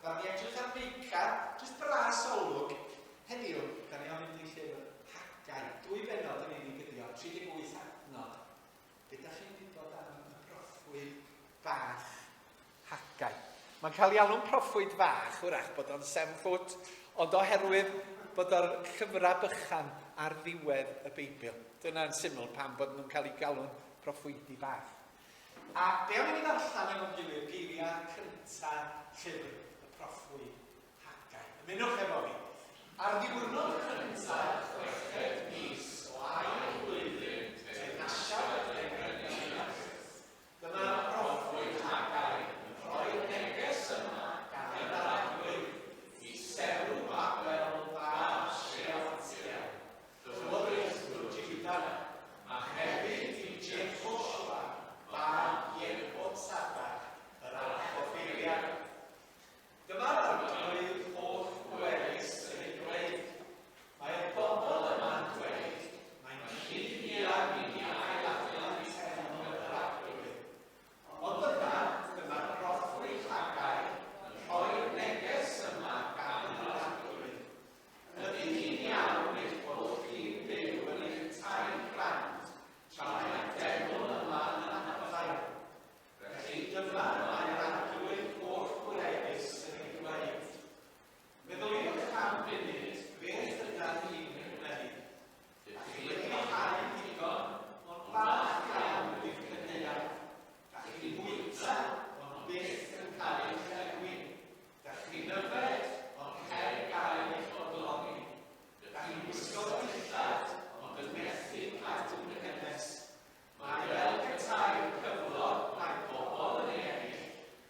Ddaru ni edrych ar Meica, jyst bras olwg. Heddiw, da ni am fynd i llyfr Haggai. Dwy bennod yn unig ydi o, 38 adnod. Be da chi'n gwybod am y proffwyd bach Haggai? Mae'n cael ei alw'n proffwyd fach, wrach bod o'n 7 foot, ond oherwydd bod o'r llyfrau bychan ar ddiwedd y Beibl. Dyna'n syml pam bod nhw'n cael eu galw'n proffwydi bach. A be am i ni ddarllen efo'n gilydd geiriau cynta llyfr y proffwyd Haggai. Ymunwch efo fi. Ar ddiwrnod cyntaf chweched mis o ail flwyddyn teyrnasiad y frenin Artaxerxes, dyma'r proffwyd Haggai yn rhoi'r neges yma gan yr Arglwydd i Serubabel fab Shealtiel, llywodraethwr Juda, a hefyd i Jehosua fab Jehotsadak, yr archoffeiriad. Dyma'r Arglwydd holl-bwerus yn ei dweud, Mae'r bobl yma'n dweud, 'Mae'n rhy fuan i ni ailadeiladu teml yr Arglwydd. Ond yna, dyma'r proffwyd Haggai yn rhoi'r neges yma gan yr Arglwydd, Ydy hi'n iawn eich bod chi'n byw yn eich tai crand tra mae'r deml yma yn adfail? Felly dyma mae'r Arglwydd holl-bwerus yn ei ddweud, Meddyliwch am funud beth ydan ni'n ei wneud. Dych chi wedi hau digon, ond bach iawn ydy'r cynhaeaf. Dach chi'n bwyta, ond byth yn cael eich llenwi. Dach chi'n yfed, ond heb gael eich bodloni. Dych chi'n gwisgo dillad, ond yn methu cadw'n gynnes. Mae fel petai'r cyflog mae pobl yn ei ennill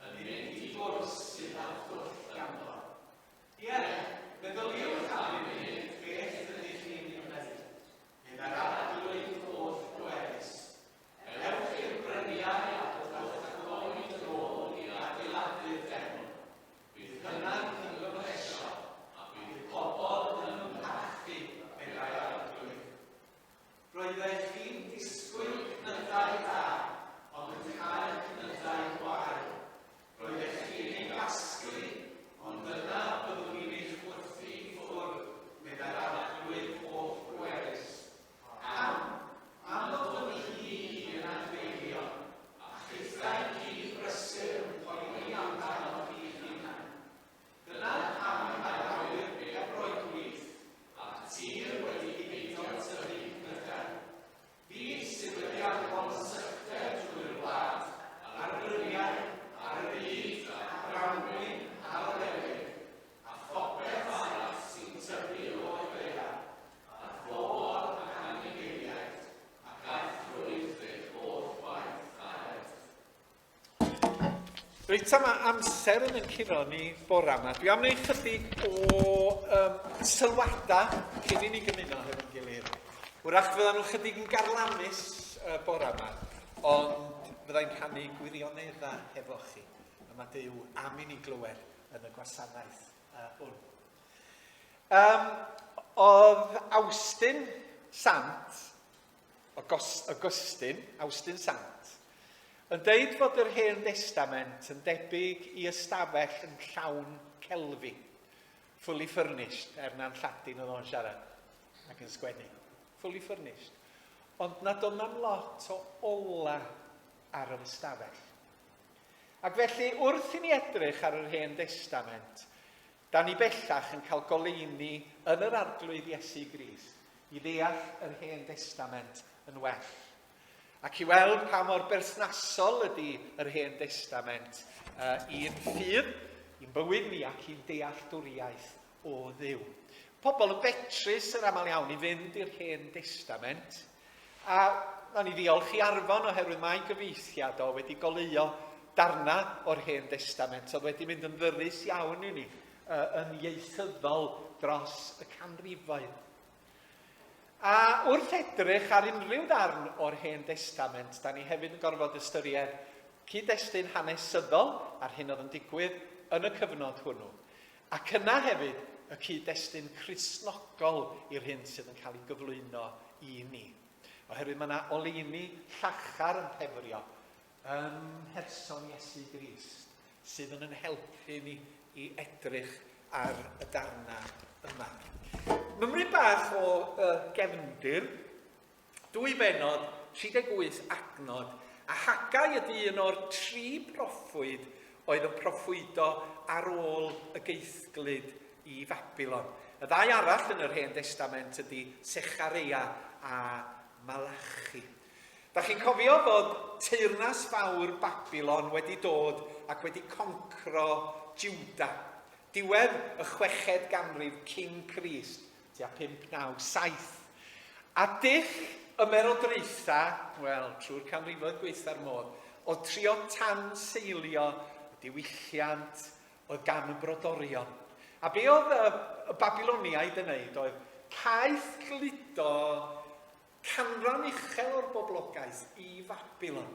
yn mynd i gwrs sydd â thwll ganddo. Ie, meddyliwch am un munud beth ydych chi'n ei wneud. Meddai'r Arglwydd holl bwerus. Ewch i'r bryniau a dodwch y goed yn ôl i adeiladu'r deml. Bydd hynna'n ymgyflesio, a bydd pobl yn ymharchu, meddai'r Arglwydd. Roeddech chi'n disgwyl cnydau da, ond yn cael cnydau gwael. Roeddech chi'n ei gasglu, ond yna byddwn i'n eich chwythu i ffwrdd, meddai'r Arglwydd holl-bwerus. Pam? Am fod fy nhŷ i yn adfeilio, a chithau'n rhy brysur yn poeni amdanoch chi'ch hunain. Dyna pam mae'r awyr heb roi gwlith, a'r tir wedi peidio tyfu cnydau. Fi sydd wedi anfon sychder drwy'r wlad, ar y bryniau, ar yr ŷd, ar grawnwin, ar olewydd, a phopeth arall sy'n tyfu o'r ddaear, ar bobl ac anifeiliaid, ac aeth ffrwyth eich holl waith caled. Reit, ta mae amser yn yn curo ni bora yma. Dwi am wneud chydig o um, sylwadau cyn i ni gymuno hefo'n gilydd. Wrach fyddan nhw chydig yn garlamus uh, bora yma, ond fyddai'n rhannu gwirioneddau hefo chi. A mae Duw am i ni glywed yn y gwasanaeth uh, hwn. Um, oedd Awstin Sant Augustine, Awstin Sant, yn deud fod yr Hen Destament yn debyg i ystafell yn llawn celfi, fully furnished, er na'n Lladin oedd o'n siarad ac yn sgwennu, fully furnished, ond nad oedd na'm lot o ola ar yr ystafell. Ac felly, wrth i ni edrych ar yr Hen Destament, Da ni bellach yn cael goleuni yn yr Arglwydd Iesu Grist i ddeall yr Hen Destament yn well, ac i weld pa mor berthnasol ydy yr Hen Destament uh, i'n ffydd, i'n bywyd ni ac i'n dealltwriaeth o Dduw. Pobl yn betrus yn aml iawn i fynd i'r Hen Destament, A nawn ni ddiolch i Arfon oherwydd mae gyfieithiad o wedi goleuo darna o'r Hen Destament oedd wedi mynd yn ddyrus iawn i ni uh, yn ieithyddol dros y canrifoedd. A wrth edrych ar unrhyw ddarn o'r Hen Destament, da ni hefyd yn gorfod ystyried cyd-destun hanesyddol a'r hyn oedd yn digwydd yn y cyfnod hwnnw. Ac yna hefyd y cyd-destun Cristnogol i'r hyn sydd yn cael ei gyflwyno i ni. Oherwydd mae yna oleuni llachar yn pefrio ym mherson Iesu Grist. sydd yn yn helpu ni i edrych ar y darnau yma. Mymryn bach o gefndir, dwy bennod, 38 adnod, a Haggai ydy un o'r tri proffwyd oedd yn proffwydo ar ôl y geithglyd i Fabilon. Y ddau arall yn yr Hen Destament ydy Sechareia a Malachi. Da chi'n cofio fod teyrnas fawr Babilon wedi dod ac wedi concro Juda. Diwedd y chweched ganrif cyn Crist, tua 597. A dull ymerodraethau, wel, trwy'r canrifoedd gweitha'r modd, oedd trio tanseilio y diwylliant oedd gan y brodorion. A be oedd y, y Babiloniaid yn neud oedd caeth gludo canran uchel o'r boblogaeth i Fabilon.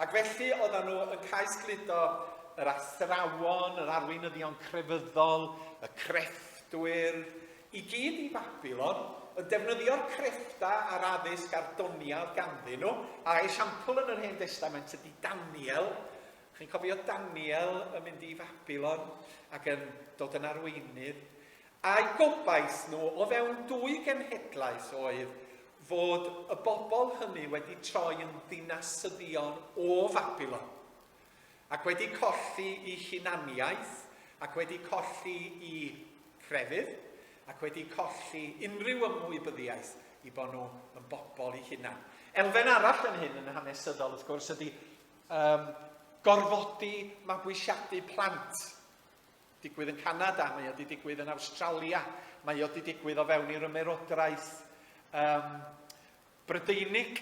Ac felly oedden nhw yn caeth-gludo yr athrawon, yr arweinyddion crefyddol, y crefftwyr, i gyd i Fabilon, yn defnyddio'r crefftau a'r addysg a'r doniau oedd ganddyn nhw. A esiampl yn yr Hen Destament ydy Daniel. Chi'n cofio Daniel yn mynd i Fabilon ac yn dod yn arweinydd. A'u gobaith nhw o fewn dwy genhedlaeth oedd fod y bobl hynny wedi troi yn ddinasyddion o Fabilon, ac wedi colli eu hunaniaeth, ac wedi colli eu crefydd, ac wedi colli unrhyw ymwybyddiaeth i bod nhw yn bobl eu hunan. Elfen arall yn hyn yn hanesyddol, wrth gwrs, ydy um, gorfodi mabwysiadu plant. Digwydd yn Canada, mae o wedi digwydd yn Awstralia, mae o wedi digwydd o fewn i'r ymerodraeth um, Brydeinig.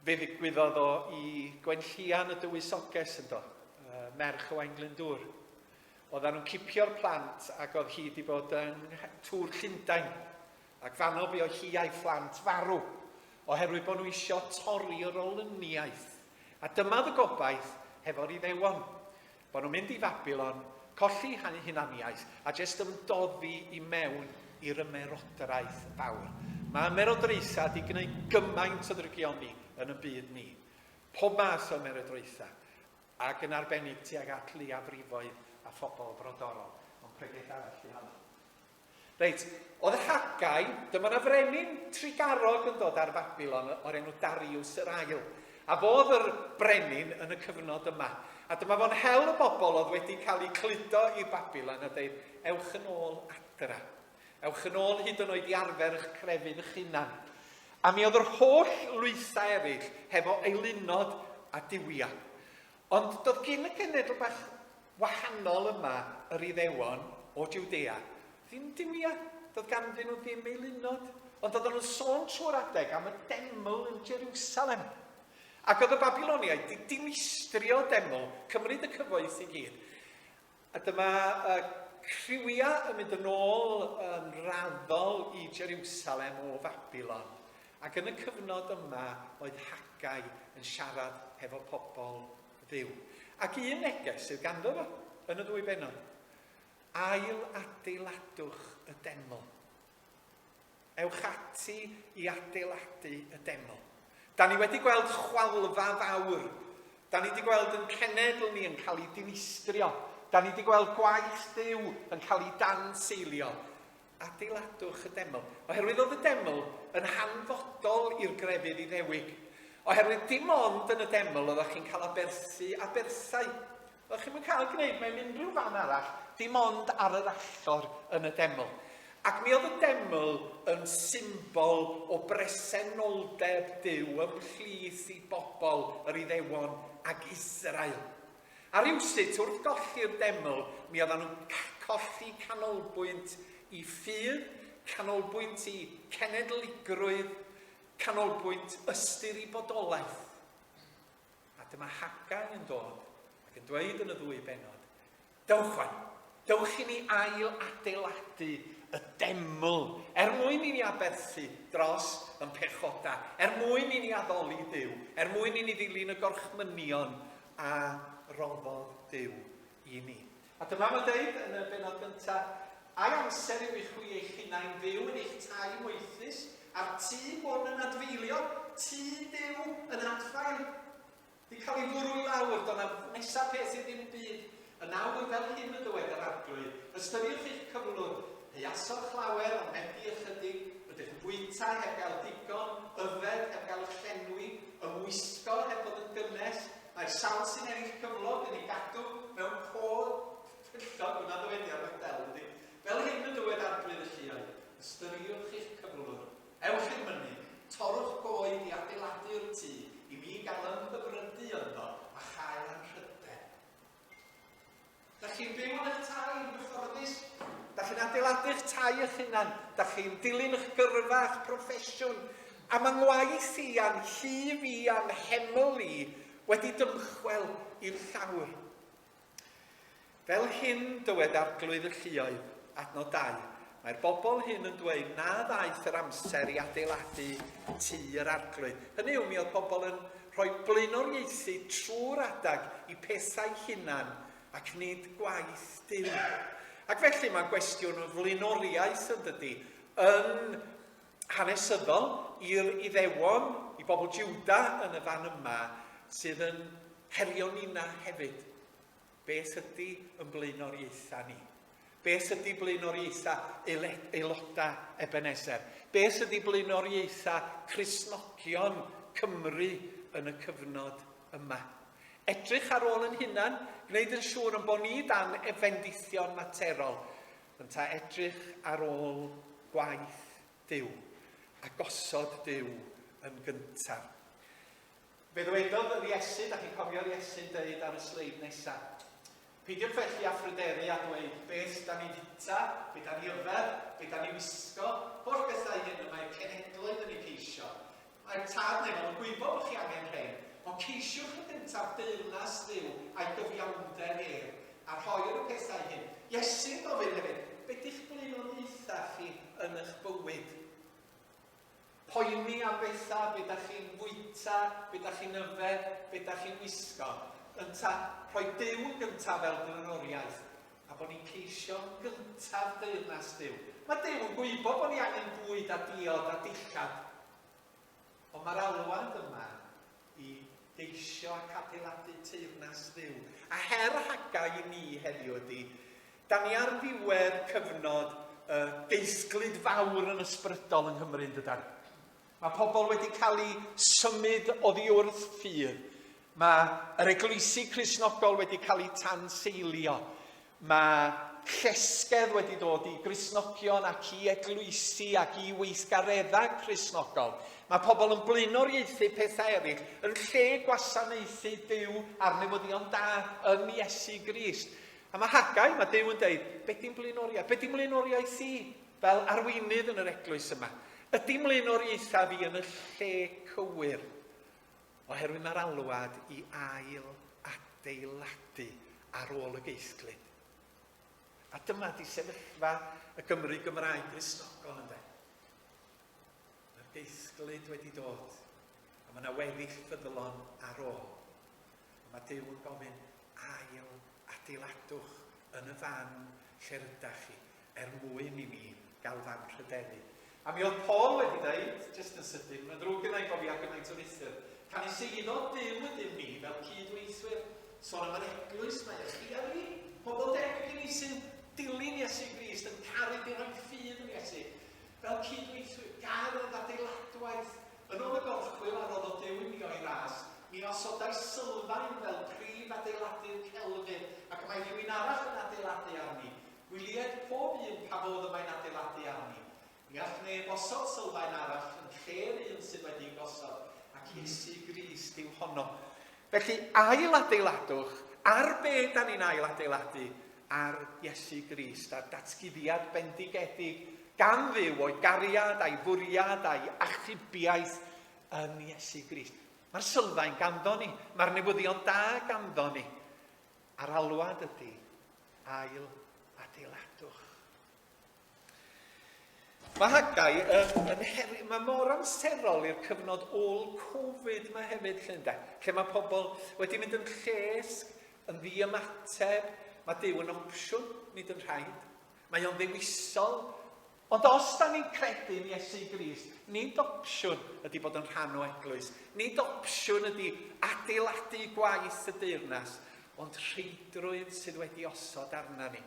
Fe ddigwyddodd o i Gwenllian y Dywysoges ynddo, uh, merch Owain Glyndŵr. Oedden nhw'n cipio'r plant ac oedd hi wedi bod yng Tŵr Llundain. Ac fanno bu oedd hi a'i phlant farw, oherwydd bod nhw eisiau torri yr olyniaeth. A dyma oedd y gobaith hefo'r Iddewon. Bod nhw'n mynd i Fabilon, colli hunaniaeth, a jest ymdoddi i mewn i'r ymerodraeth fawr. Mae ymerodraethau wedi gwneud gymaint o ddrygioni yn y byd ni. Pob math o ymerodraethau, ac yn arbennig tuag at leiafrifoedd a phobl frodorol. Ond pregeth arall i honno. Reit, oedd Haggai, dyma na frenin trugarog yn dod ar Fabilon o'r enw Darius yr Ail. A fodd yr brenin yn y cyfnod yma. A dyma fo'n hel y bobl oedd wedi cael eu cludo i Babilon a dweud, ewch yn ôl adra. Ewch yn ôl hyd yn oed i arfer eich crefydd eich hunan. A mi oedd yr holl lwythau eraill hefo eilunod a duwiau. Ond doedd gin y genedl bach wahanol yma, yr Iddewon o Jwdea, ddim duwiau. Doedd ganddyn nhw ddim eilunod. Ond oedden nhw'n sôn trwy'r adeg am y deml yn Jerusalem. Ac oedd y Babiloniaid wedi dinistrio deml, cymryd y cyfoeth i gyd. A dyma y criwiau yn mynd yn ôl yn raddol i Jerusalem o Fabilon. Ac yn y cyfnod yma oedd Haggai yn siarad hefo pobl Dduw. Ac un neges sydd ganddo fo yn y ddwy bennod. Ail adeiladwch y deml. Ewch ati i adeiladu y deml. Da ni wedi gweld chwalfa fawr. Da ni wedi gweld yn cenedl ni yn cael ei dinistrio. Da ni wedi gweld gwaith Duw yn cael ei danseilio. Adeiladwch y deml. Oherwydd oedd y deml yn hanfodol i'r grefydd Iddewig. Oherwydd dim ond yn y deml oeddech chi'n cael aberthu aberthau. Oeddech chi'm yn cael gwneud mewn unrhyw fan arall, dim ond ar yr allor yn y deml. Ac mi oedd y deml yn symbol o bresenoldeb Duw ymhlith i bobl yr Iddewon ac Israel. A rywsut, wrth golli'r deml, mi oedden nhw'n colli canolbwynt i ffydd, canolbwynt i cenedligrwydd, canolbwynt ystyr i bodolaeth. A dyma Haggai yn dod ac yn dweud yn y ddwy bennod, Dewch wan, dewch i ni ail adeiladu y deml, er mwyn i ni aberthu dros yn pechodau, er mwyn i ni addoli Duw, er mwyn i ni ddilyn y gorchmynion a roddodd Duw i ni. A dyma mae'n dweud yn y bennod gyntaf, Ai amser yw i chwi eich hunain fyw yn eich tai moethus, a'r tŷ hwn yn adfeilio, tŷ Duw yn adfail? Di cael ei fwrw i lawr, do'na nesa peth i ddim byd. Yn awr, fel hyn y dywed yr Arglwydd, ystyriwch eich cyflwr, heuasoch lawer, ond medi ychydig, rydych yn bwyta heb gael digon, yfed heb gael eich llenwi, ymwisgo heb fod yn gynnes, mae'r sawl sy'n ennill cyflog yn ei gadw mewn cod pwyllog, hwnna ddywediad Adele, ydy. Fel hyn y dywed Arglwydd y lluoedd, ystyriwch eich cyflwr, ewch i'r mynydd, torrwch goed i adeiladu'r tŷ, i mi gael ymhyfrydu ynddo a chael anrhydedd. Da chi'n byw yn eich tai yn gyfforddus? Da chi'n adeiladu'ch tai eich hunan? Da chi'n dilyn eich gyrfa, eich proffesiwn? A mae ngwaith i a'n llif i a'n heml i wedi dymchwel i'r llawr. Fel hyn dywed Arglwydd y Lluoedd, adnod 2, mae'r bobl hyn yn dweud na ddaeth yr amser i adeiladu tŷ yr Arglwydd. Hynny yw, mi oedd pobl yn rhoi blaenoriaethu trwy'r adag i pethau hunan ac nid gwaith Duw. Ac felly mae'n gwestiwn o flaenoriaeth yn dydy, yn hanesyddol i'r Iddewon, i bobl Juda yn y fan yma, sydd yn herio nina hefyd. Beth ydy yn blaenoriaethau ni? Beth ydy blaenoriaethau aelodau Ebenezer? Beth ydy blaenoriaethau Cristnogion Cymru yn y cyfnod yma? Edrych ar ôl yn hunan, gwneud yn siŵr yn bod ni dan efendithion materol, ynta edrych ar ôl gwaith Duw a gosod Duw yn gyntaf. Fe ddywedodd yr Iesu, da chi'n cofio'r Iesu'n deud ar y sleid nesaf, Peidiwch felly â phryderu a dweud, 'Beth da ni'n fwyta? Be da ni yfed? Be da ni wisgo? Holl bethau hyn y mae'r cenhedloedd yn eu ceisio. Mae'r Tad nefol yn gwybod bod chi angen rhein. Ond ceisiwch yn gyntaf deyrnas Dduw a'i gyfiawnder ef, a rhoir y pethau hyn. Iesu'n gofyn hefyd, Be di'ch blaenoriaethau chi yn eich bywyd? Poeni am bethau, be da chi'n fwyta, be da chi'n yfed, be da chi'n wisgo, ynta rhoi Duw yn gyntaf fel blaenoriaeth, a bod ni'n ceisio'n gyntaf deyrnas Duw. Mae Duw yn gwybod bod ni angen bwyd a diod a dillad, ond mae'r alwad yma i geisio ac adeiladu teyrnas Dduw. A her Haggai i ni heddiw ydy, da ni ar ddiwedd cyfnod y geisglyd fawr yn ysbrydol yng Nghymru, yn dydan? Mae pobl wedi cael eu symud oddi wrth ffydd. Mae yr eglwysi Cristnogol wedi cael eu tanseilio. Mae llesgedd wedi dod i Gristnogion ac i eglwysi ac i weithgareddau Cristnogol. Mae pobl yn blaenoriaethu pethau eraill yn lle gwasanaethu Duw a'r newyddion da yn Iesu Grist. A mae Haggai, mae Duw yn deud, be di'n blaenoriaeth? Be di'n mlaenoriaeth i fel arweinydd yn yr eglwys yma? Ydy mlaenoriaethau fi yn y lle cywir? Oherwydd mae'r alwad i ail adeiladu ar ôl y geithglyd. A dyma di sefyllfa y Gymru Gymraeg Gristnogol ynde. Mae'r geithglyd wedi dod, a mae yna weddill ffyddlon ar ôl. A mae Duw yn gofyn, ail adeiladwch yn y fan lle rydach chi, er mwyn i mi gael fy anrhydeddu. A mi oedd Paul wedi dweud, jyst yn sydyn, mae'n ddrwg gynna i bod fi ar gymaint o ruthr, canys eiddo Duw ydym ni fel cyd-weithwyr. Sôn am yr eglwys mae e, chi a fi, pobl debyg i ni sy'n dilyn Iesu Grist, yn caru di rhoi ffydd yn Iesu, fel cyd-weithwyr, gair oedd adeiladwaith Yn ôl y gorchwyl a roddodd Duw i mi o'i ras, mi osodais sylfaen fel prif adeiladydd celfydd, ac mae rhywun arall yn adeiladu arni. Gwylied pob un pa fodd y mae'n adeiladu arni. Ni all neb osod sylfaen arall yn lle'r un sydd wedi'i gosod, ac Iesu Grist yw honno. Felly, ail-adeiladwch ar be da ni'n ail-adeiladu? Ar Iesu Grist, a'r datguddiad bendigedig gan Dduw o'i gariad a'i fwriad a'i achubiaeth yn Iesu Grist. Mae'r sylfaen ganddo ni, mae'r newyddion da ganddo ni. A'r alwad ydy, ail adeiladwch. Mae Haggai yn, yn heri, mae mor amserol i'r cyfnod ôl-Covid mae hefyd, lle ynde? Lle mae pobl wedi mynd yn llesg, yn ddiymateb, mae Duw yn opsiwn, nid yn rhaid. Mae o'n ddewisol. Ond os da ni'n credu yn Iesu Grist, nid opsiwn ydy bod yn rhan o eglwys. Nid opsiwn ydy adeiladu gwaith y deyrnas. Ond rheidrwydd sydd wedi osod arna ni.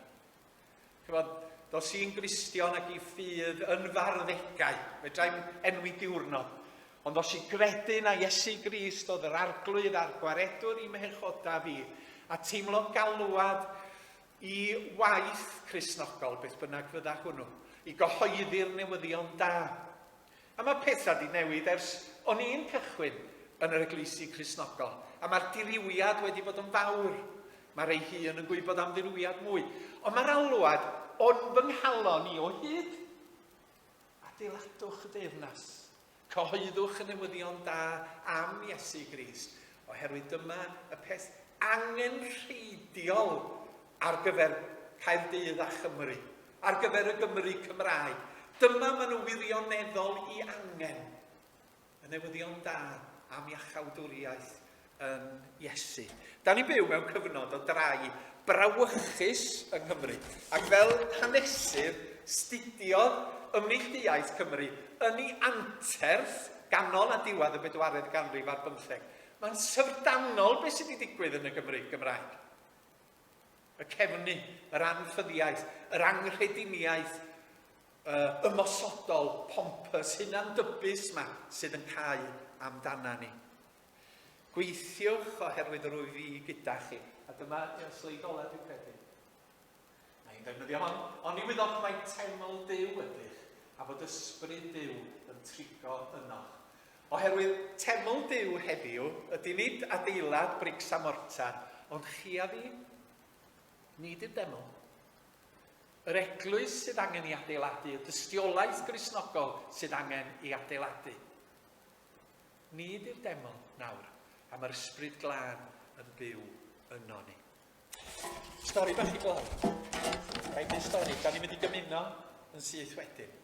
Chymod, dos i'n Gristion ac i ffydd yn farddegau, fedrai'm enwi diwrnod, ond dos i gredu na Iesu Grist oedd yr arglwydd a'r gwaredwr i mhechoda fi, a teimlo galwad i waith Cristnogol, beth bynnag fydda hwnnw, i gyhoeddi'r newyddion da. A mae pethau wedi newid ers o'n i'n cychwyn yn yr eglwysi Cristnogol, a mae'r dirywiad wedi bod yn fawr. Mae rei hŷn yn gwybod am ddirywiad mwy. Ond mae'r alwad o'n fy nghalon i o hyd. Adeiladwch y deyrnas. Cyhoeddwch y newyddion da am Iesu Grist, oherwydd dyma y peth angenrheidiol ar gyfer Caerdydd a Chymru, ar gyfer y Gymru Cymraeg. Dyma maen nhw wirioneddol i angen. Y newyddion da am iachawdwriaeth yn Iesu. Da ni'n byw mewn cyfnod o drai brawychus yng Nghymru, ac fel hanesydd studiodd ymneilltuaeth Cymru yn ei anterth ganol a diwedd y bedwaredd ganrif ar bymtheg. Mae'n syfrdanol beth sydd wedi digwydd yn y Gymru Gymraeg. Y cefnu, yr anffyddiaeth, yr anghrediniaeth uh, ymosodol, pompous, hunandybus ma sydd yn cau amdana ni. Gweithiwch oherwydd yr wyf fi gyda chi. A dyma yw'r sleid ola dwi'n credu. Na i'n defnyddio hon. Ond ni wyddoch mai teml Duw ydych, a bod ysbryd Duw yn trigo ynoch. Oherwydd teml Duw heddiw ydy nid adeilad brics a mortar, ond chi a fi, nid yw'r deml. Yr eglwys sydd angen ei adeiladu, y dystiolaeth Gristnogol sydd angen ei adeiladu. Nid yw'r deml nawr, a mae'r Ysbryd Glân yn byw yno ni. Stori bach i gloi. Ga i ddeud stori? Da ni'n mynd i gymuno yn syth wedyn.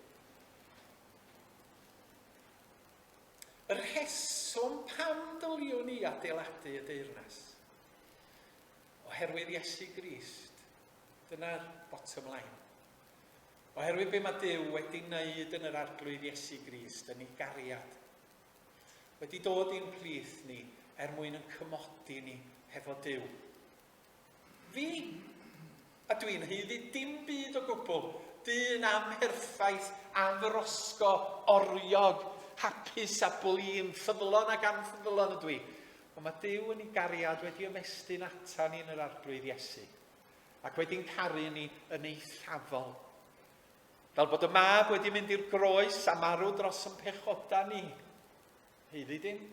Y rheswm pam dyliwn i adeiladu y deyrnas? Oherwydd Iesu Grist. Dyna'r bottom line. Oherwydd be mae Duw wedi wneud yn yr Arglwydd Iesu Grist yn ei gariad. Wedi dod i'n plith ni er mwyn yn cymodi ni hefo Duw. Fi, a dwi'n haeddu dim byd o gwbl, dyn amherffaith, amhrosgo, oriog, hapus a blin, ffyddlon ac anffyddlon ydw i. Ond mae Duw yn ei gariad wedi ymestyn atan ni yn yr Arglwydd Iesu. ac wedi'n caru ni yn eithafol. Fel bod y mab wedi mynd i'r groes a marw dros yn pechoda ni. Heiddi dim.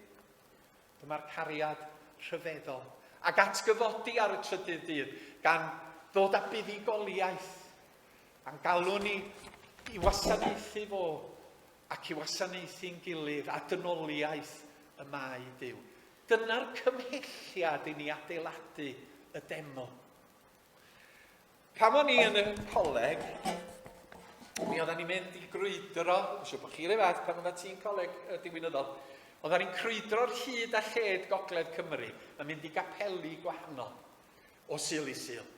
Dyma'r cariad rhyfeddol. Ac atgyfodi ar y trydydd dydd, gan ddod â buddugoliaeth, a'n galw ni i wasanaethu fo ac i wasanaethu'n gilydd a dynoliaeth y mae Duw. Dyna'r cymhelliad i ni adeiladu y deml. Pan o'n i yn y coleg, mi oedden ni'n mynd i grwydro, dwi'n siŵr bod chi'r fath pan oedden ti'n coleg y diwinyddol, oedden ni'n crwydro'r hyd a lled gogledd Cymru yn mynd i gapeli gwahanol o Sul i Sul.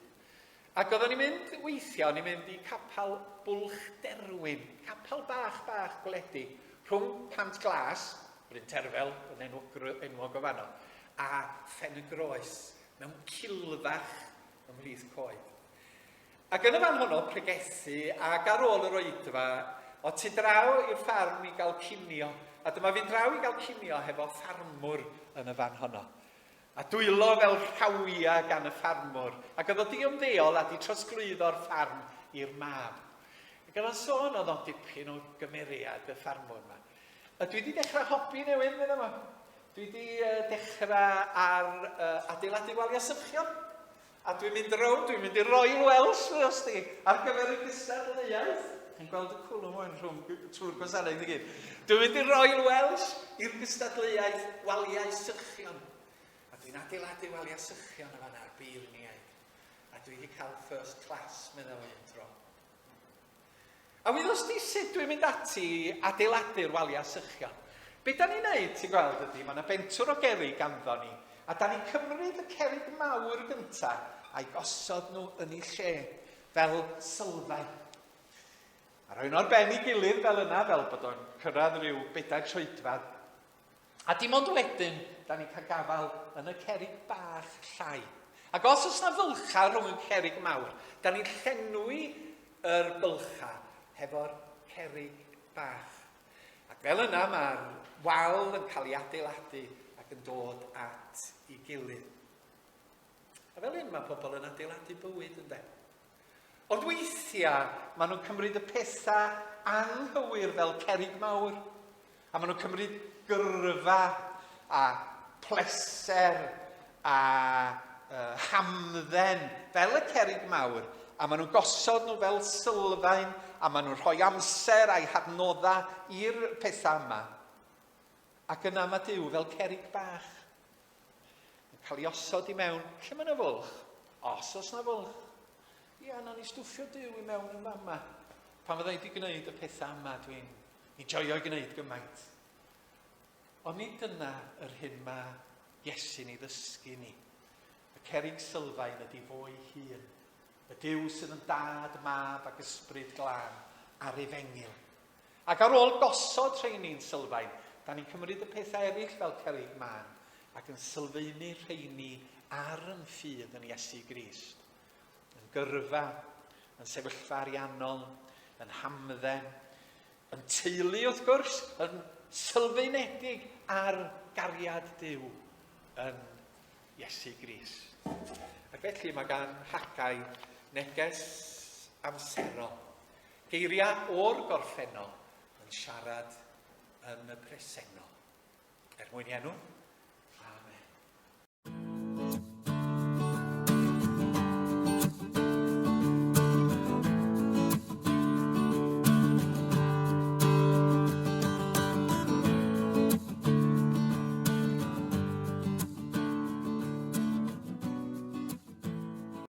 Ac oedden ni'n mynd weithiau, o'n i'n mynd i capel Bwlch Derwin, capel bach bach gwledig, rhwng Pant Glas, Bryn Terfel, yn enwog, enwog o fanno, a Phen y Groes, mewn cilfach ymhlith coed. Ac yn y fan honno, pregethu, ac ar ôl yr oedfa, o tu draw i'r ffarm i gael cinio, a dyma fi'n draw i gael cinio hefo ffarmwr yn y fan honno. A dwylo fel rhawia gan y ffarmwr, ac oedd o di ymddeol a di trosglwyddo'r ffarm i'r mab. Ac oedd o'n sôn oedd o'n dipyn o gymeriad y ffarmwr yma. A dwi di dechrau hobi newydd, meddai fo. Dwi di uh, dechrau ar uh, adeiladu waliau sychion. A dwi'n mynd rownd, dwi'n mynd i Royal Welsh, wrth di, ar gyfer y gystadleuaeth. Chi'n gweld y cwlwm o'n rhwng trwy'r gwasanaeth i gyd. Dwi'n mynd i Royal Welsh i'r gystadleuaeth waliau sychion. A dwi'n adeiladu waliau sychion yma na'r beirniaid. A dwi wedi cael first class, meddwl un tro. A wyddost ti sut dwi'n mynd ati i adeiladu'r waliau sychion? Be da ni'n neud, ti'n gweld, ydy, mae yna bentwr o gerrig ganddo ni, a da ni'n cymryd y cerrig mawr gynta a'i gosod nhw yn eu lle, fel sylfaen. A rhoi nhw ar ben ei gilydd fel yna, fel bod o'n cyrraedd rhyw bedair troedfedd. A dim ond wedyn, da ni'n cael gafael yn y cerrig bach llai. Ac os oes na fylchau rhwng y cerrig mawr, da ni'n llenwi yr bylchau hefo'r cerrig bach. Ac fel yna mae'r wal yn cael ei adeiladu ac yn dod at ei gilydd. A fel hyn mae pobl yn adeiladu bywyd, ynde? Ond weithiau maen nhw'n cymryd y pethau anghywir fel cerrig mawr, a maen nhw'n cymryd gyrfa a pleser a hamdden fel y cerrig mawr, a maen nhw'n gosod nhw fel sylfaen, a maen nhw'n rhoi amser a'i hadnoddau i'r pethau yma. Ac yna mae Duw fel cerrig bach yn cael ei osod i mewn. Lle mae yna fwlch? Os oes yna fwlch. Ia, na ni stwffio Duw i mewn yn fama. Pan fydda i wedi gwneud y pethau yma, dwi'n i joio gwneud gymaint. Ond nid dyna yr hyn mae Iesu'n ei ddysgu ni. Y cerrig sylfaen ydy fo'i hun. Y Duw sydd yn dad, mab ac ysbryd glân a'r efengyl. Ac ar ôl gosod rheini'n sylfaen, da ni'n cymryd y pethau eraill fel cerrig mân ac yn sylfaenu rheini ar yn ffydd yn Iesu Grist. Yn gyrfa, yn sefyllfa ariannol, yn hamdden, yn teulu wrth gwrs, yn sylfaenedig ar gariad Duw yn Iesu Grist. Ac felly mae gan Haggai neges amserol. Geiriau o'r gorffennol yn siarad yn y presennol. Er mwyn i enw,